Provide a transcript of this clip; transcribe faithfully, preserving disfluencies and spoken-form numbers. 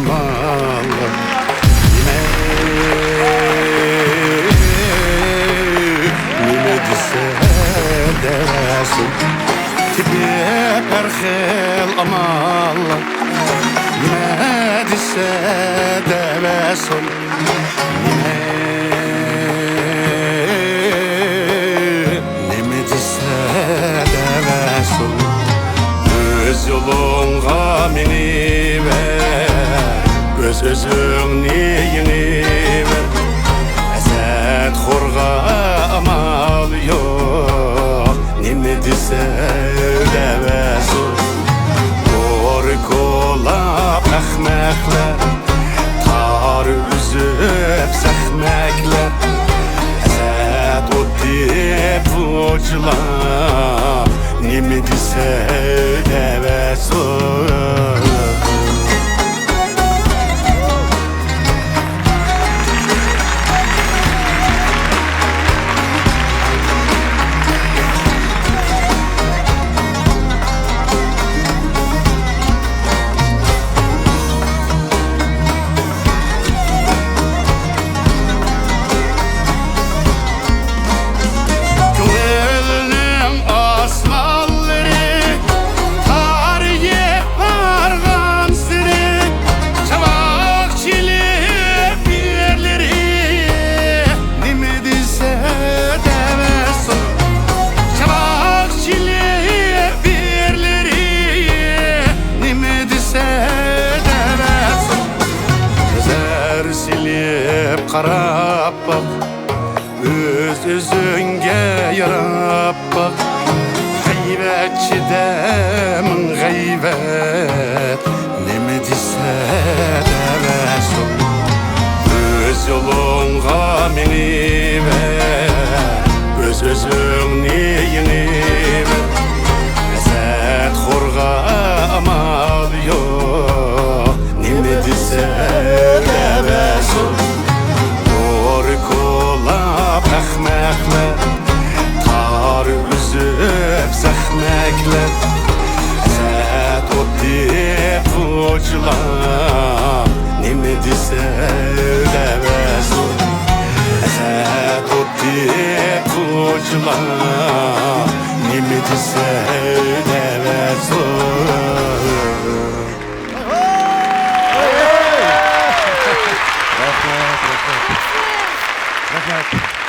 نېمە، نېمە دېسە دەۋەرسۇن، تېپىپ ھەر خىل ئاماللار. نېمە دېسە دەۋەرسۇن، نېمە، نېمە دېسە دەۋەرسۇن، ئۆز يولۇڭغا مېڭىۋەر، ئۆز-ئۆزۈڭنى يېڭىۋەر. ھەسەتخورغا ئامال يوق، نېمە دېسە دەۋەرسۇن. تور كولاپ ئەخمەقلەر، تار ئۈزۈپ زەخمەكلەر. ھەسەت ئوت دېپۇچىلار، نېمە دېسە دەۋەرسۇن. كۆڭۈلنىڭ ئاسمانلىرى تارىيىپ بارغانسېرى، چاۋاك چېلىپ يەرلىرى، نېمە دېسە دەۋەرسۇن. چاۋاك چېلىپ يەرلىرى، نېمە دېسە دەۋەرسۇن. نەزەر سېلىپ قاراپ باق، ئۆز-ئۆزۈڭگە ياراپ باق. غەيۋەتچىدە مىڭ غەيۋەت، نېمە دېسە دەۋەرسۇن. ئۆز يولۇڭغا مېڭىۋەر، ئۆز-ئۆزۈڭنى يېڭىۋەر. ھەسەتخورغا ئامال يوق، نېمە دېسە دەۋەرسۇن. تور كولاپ ئەخمەقلەر، تار ئۈزۈپ زەخمەكلەر. ھەسەت ئوت دېپۇچىلار، نېمە دېسە دەۋەرسۇن. ھەسەت ئوت دېپۇچىلار، نېمە دېسە دەۋەرسۇن. رەھمەت، رەھمەت. رەھمەت.